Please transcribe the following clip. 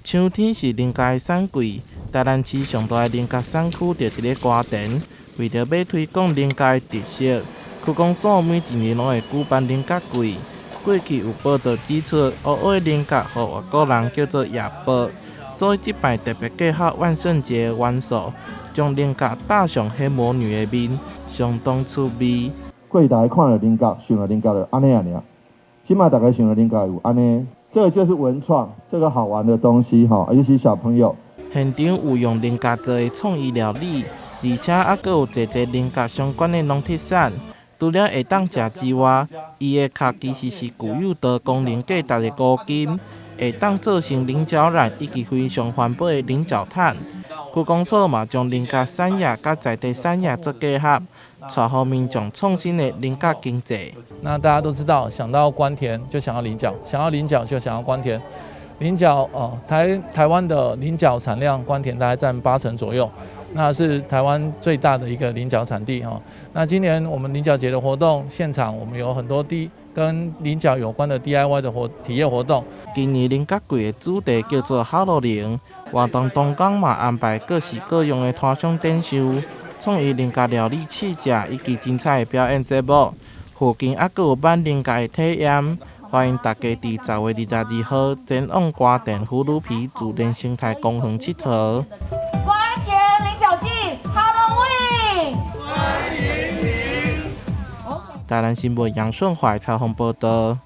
秋天是菱角的產季，台南市上大的菱角產區就佇咧官田。為著欲推廣菱角的特色，區公所每一年攏會舉辦菱角季。過去有報道指出，烏黑的菱角予外國人叫做夜寶，所以這擺特別結合萬聖節元素，將菱角罩上黑魔女的面，相當趣味。過去大家看著菱角，想著菱角就按呢爾，這擺大家想著菱角有按呢，這個就是文創，這個好玩的東西哈，尤其小朋友。現場有用菱角做的創意料理，而且猶閣有濟濟菱角相關的農特產。除了會當食之外，伊的殼其實是具有多功能價值的五金，會當做成菱角籃以及非常環保的菱角炭。區公所嘛將菱角產業佮在地產業做結合，帶予民眾創新的菱角經濟。那大家都知道，想到官田就想到菱角，想到菱角就想到官田。菱角哦，台灣的菱角產量，官田大概佔8成左右，那是台灣最大的一個菱角產地哈。那今年我們菱角節的活動現場，我們有很多 跟菱角有關的 DIY 的體驗活動。今年菱角季的主題叫做哈囉菱，活動當工嘛安排各式各樣的攤商展售，創意菱角料理試食以及精彩的表演節目。附近猶閣有挽菱角的體驗。歡迎大家佇10月22號前往官田葫蘆皮自然生態公園𨑨迌。官田菱角季，Halloween，歡迎你。台南新聞楊順懷採訪報道。